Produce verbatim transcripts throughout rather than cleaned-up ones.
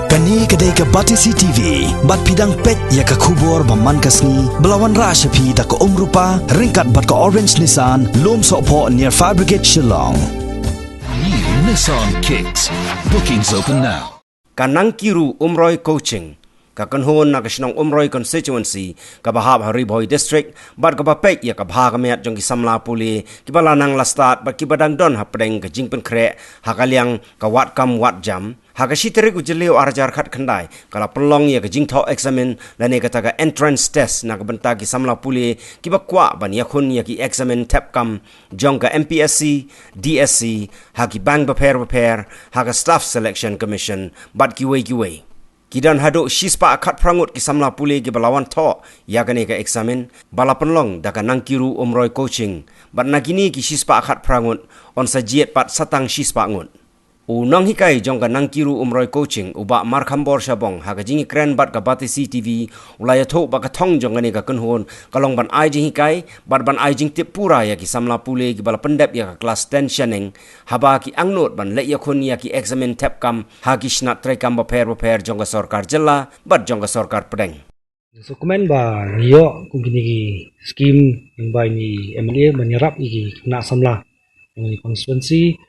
Kane ka dei ka Batesi T V, bad phi dang peit ïa ka khubor ba man ka sngi, ba la wanrah sha phi da ka Umrupa, ryngkat bad ka Orange Nissan, Lumsohphoh near Fire Brigade Shillong. New Nissan Kicks. Bookings open now. Ka Nangkiru Umroi Coaching, ka kynhun na ka shnong Umroi constituency, kaba hap ha Ri Bhoi district, bad kaba peit ïa ka bha ka miat jong ki samla pule, kiba la nang la stad, bad kiba dang don hapdeng ka jingpynkhreh, ha ka liang ka wad kam wad jam, ha ka shi tarik u Jylliew ar hajar khatkhyndai, ka la pynlong ïa ka jingthoh eksamin, lane kata ka entrance test, na ka bynta ki samla pule, kiba kwah ban ïakhun ïa ki eksamin thep kam, jong ka M P S C, D S C, ha ki bank bapher bapher, ha ka Staff Selection Commission, bad kiwei kiwei. Ki don haduh shispah khatphra ngut ki samla pule kiba la wan thoh ïa kane ka eksamin, ba la pynlong da ka Nangkiru Umroi Coaching, bad na kine ki shispah khatphra ngut, yn sa jied pat sa tang shispah ngut. U nonghikai jong ka Nangkiru Umroi Coaching, u Bah Markhambor Shabong, ha ka jingïakren bad ka Batesi T V, u la ïathuh ba ka thong jong kane ka kynhun, ka long ban ai jinghikai, bad ban ai jingtip pura ïa ki samla pule kiba la pyndep ïa ka klas ten shaneng, haba ki angnud ban leit ïakhun ïa ki eksamin thep kam, ha ki shnat treikam bapher bapher jong ka sorkar jylla, bad jong ka sorkar pdeng. Sngewkmen ba ngi ïoh kum kine ki skim lyngba ïa i M L A ban ïarap ïa ki khynnah samla jong kane ka constituency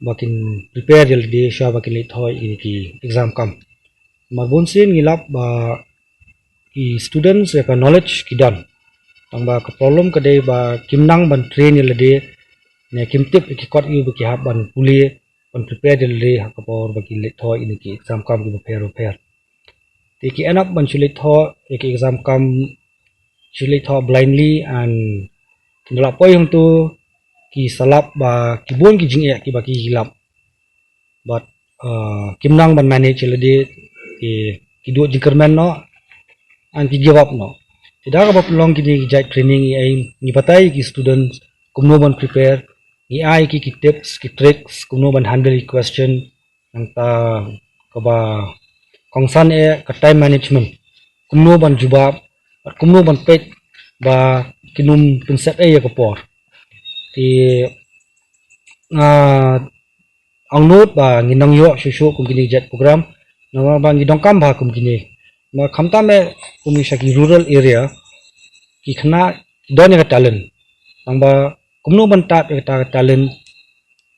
ba kin prepare ïa lade shuwa ba kin leit thoh ïa kine ki exam kam. Namar bun sien ngi lap ba ki students ïa ka knowledge ki don. Tang ba ka problem ka dei ba kim nang ban train ïa lade, ne kim tip ïa ki kot ïa ba ki hap ban pule, ban prepare ïa lade ha ka por ba ki leit thoh ïa kine ki exam kam kiba pher bapher. Te ki end up ban shu leit thoh ïa ki exam kam, shu leit thoh blindly, and kin da lah poi hangto ki sa lap ba ki bun ki jingeh kiba ki lap. Bad, uh, kim nang ban manage ïa lade, ki, ki duh jingkyrmen noh, and ki give up noh. Te da kaba pynlong kine ki jait training ïa ngi, ngi batai ïa ki students kumno ban prepare, ngi ai ki, ki tips, ki tricks, kumno ban handle ki question, nangta kaba kongsan eh ka time management. Kumno ban jubab, bad kumno ban peit ba kin ym pynsep eh ïa ka por. Te, ah, angnud ba ngin nang ïoh shuh shuh kum kine ki jait program, namar ba ngi donkam bha kum kine. Namar khamtam eh kum sha ki rural area, ki khynnah ki don ïa ka talent. Tang ba kumno ban tap ïa kata ka talent,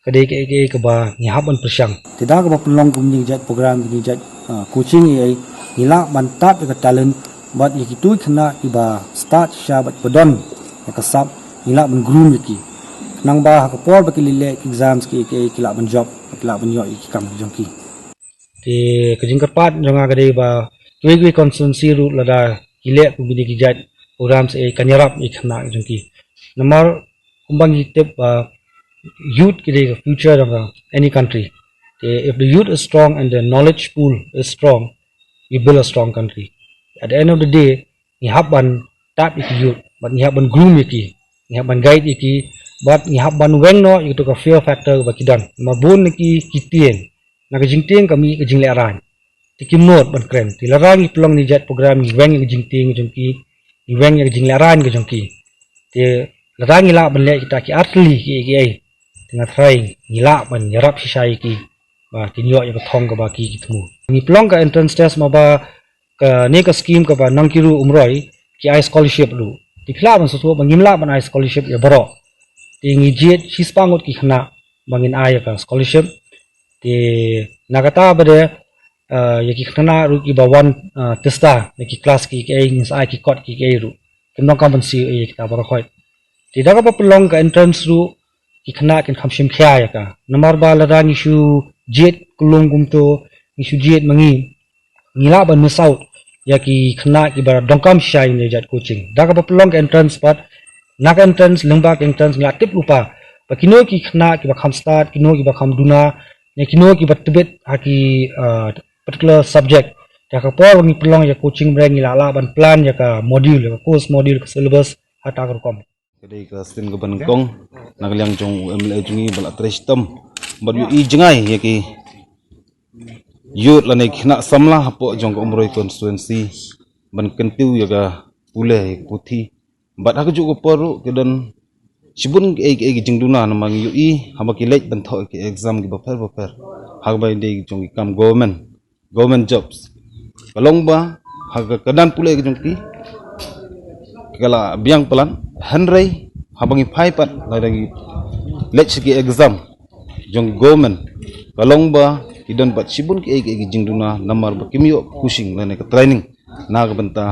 ka dei kaei kaei kaba ngi hap ban pyrshang. Te da kaba pynlong kum kine ki jait program, kine ki jait, ah, coaching ïa ngi, ngi lah ban tap ïa ka talent, bad ïa kito ki khynnah kiba stad shisha bad ba don ïa ka sap, ngi lah ban groom ïa ki. Khnang ba ha ka por ba ki leit leh exams kiei kiei, ki lah ban jop, ki lah ban ïoh ïa ki kam jong ki. Te ka jingkyrpad jong nga ka dei ba kiwei kiwei constituency ruh lada ki leh kum kine ki jait program sa, eh, kan ïarap ïa ki khynnah jong ki. Namar kumba ngi tip ba youth ki dei ka future of, uh, any country. Te if the youth is strong and the knowledge pool is strong, we build a strong country. At the end of the day, ngi hap ban tap ïa ki youth, bad ngi hap ban groom ïa ki, ngi hap ban guide ïa ki, bad ngi hap ban weng noh ïa kito ka fear factor ba ki don. Namar bun na ki ki tieng, na ka jingtieng ka mih ka jinglehrain. Te kim nud ban kren. Te lada ngi pynlong kine ki jait program, ngi weng ïa ka jingtieng ka jong ki, ngi weng ïa ka jinglehrain ka jong ki. Te lada ngi lah ban leh kita ki artylli kiei kiei, te nga tharai ngi lah ban ïarap shisha ïa ki ba kin ïoh ïa ka thong kaba ki ki thmu. Ngi pynlong ka entrance test namar ba kane ka scheme kaba Nangkiru Umroi ki ai scholarship ruh. Te phi lah ban sngewthuh ba ngim lah ban ai scholarship ïa baroh. Te ngi jied shispah ngut ki khynnah ba ngin ai ïa ka scholarship. Te na kata ba dei, eh, ïa ki khynnah ruh kiba wan, eh, test ïa ki klas kiei kiei, ngin sa ai ki kot kiei kiei ruh. Kim donkam ban siew ïa kita baroh khoit. Te da kaba pynlong ka entrance ruh, ki khynnah kin kham shim khia ïa ka. Namar ba lada ngi shu jied kyllum kumto, ngi shu jied ma ngi, ngi lah ban miss out ïa ki khynnah kiba donkam shisha ïa kine ki jait coaching. Da kaba pynlong ka entrance pat, na ka entrance, lyngba ka entrance ngi lah tip lypa ba kino ki khynnah kiba kham stad, kino kiba kham duna, ne kino kiba tbit ha ki, ah, particular subject. Te ha ka por ba ngi pynlong ïa ka coaching break ngi lah lah ban plan ïa ka module, ïa ka course module, ka syllabus, ha kata ka rukom. Ka dei ka sien kaba nyngkong na ka liang jong u M L A jong ngi ba la trei shitom bad ïohi jngai ïa ki youth lane ki khynnah samla hapoh jong ka Umroi constituency ban kyntiew ïa ka pule, ïa ka puthi. Bad ha kajuh ka por ruh ki don shibun kiei kiei ki jingduna namar ngi ïohi haba ki leit ban thoh ïa ki exam kiba pher bapher ha kaba dei jong ki kam government. government jobs. Ka long ba ha ka kyrdan pule ka jong ki ka la biang palat, hynrei haba ngi phai pat lada ngi leit sha ki exam jong government, ka long ba ki don pat shibun ki ei ki ei ki jingduna namar ba kim ïoh coaching lane ka training na ka bynta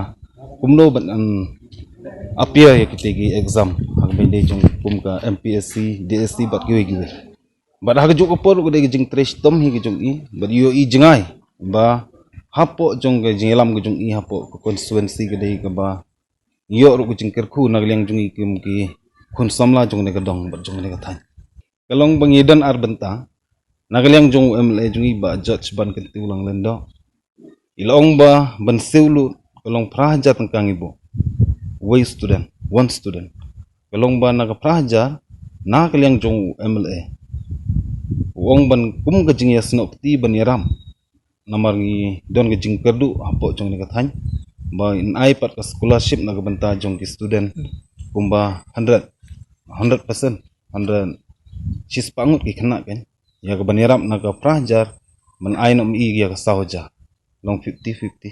kumno ban appear ïa kita ki exam ha ka bynta jong kum ka M P S C, D S C bad kiwei kiwei. Bad ha kajuh ka por ka dei ka jingtrei shitom hi ka jong i bad ïohi jngai ba hapoh jong ka jingïalam ka jong i hapoh ka constituency ka dei kaba ïoh ruh ka jingkyrkhu na ka liang jong i kum ki khun samla jong kane ka dong bad jong kane ka thaiñ. Ka long ba ngi don ar bynta na ka liang jong u M L A jong i Bah George Bankyntiew Langlyngdoh. I la ong ba ban siew lut ka long phra hajar tyngka ngi buh uwei u student, one student. Ka long ba na ka phra hajar na ka liang jong u M L A u ong ban kum ka jingïasnoh kti ban ïaram namar ngi don ka jingkyrduh hapoh jong kane ka thaiñ ba in ai pat ka scholarship na ka bynta jong ki student kumba hundred, hundred percent, hundred shispah ngut ki khynnah kan ïa ka ban ïarap na ka phra hajar ban ai noh ma i ïa ka saw hajar, long fifty fifty.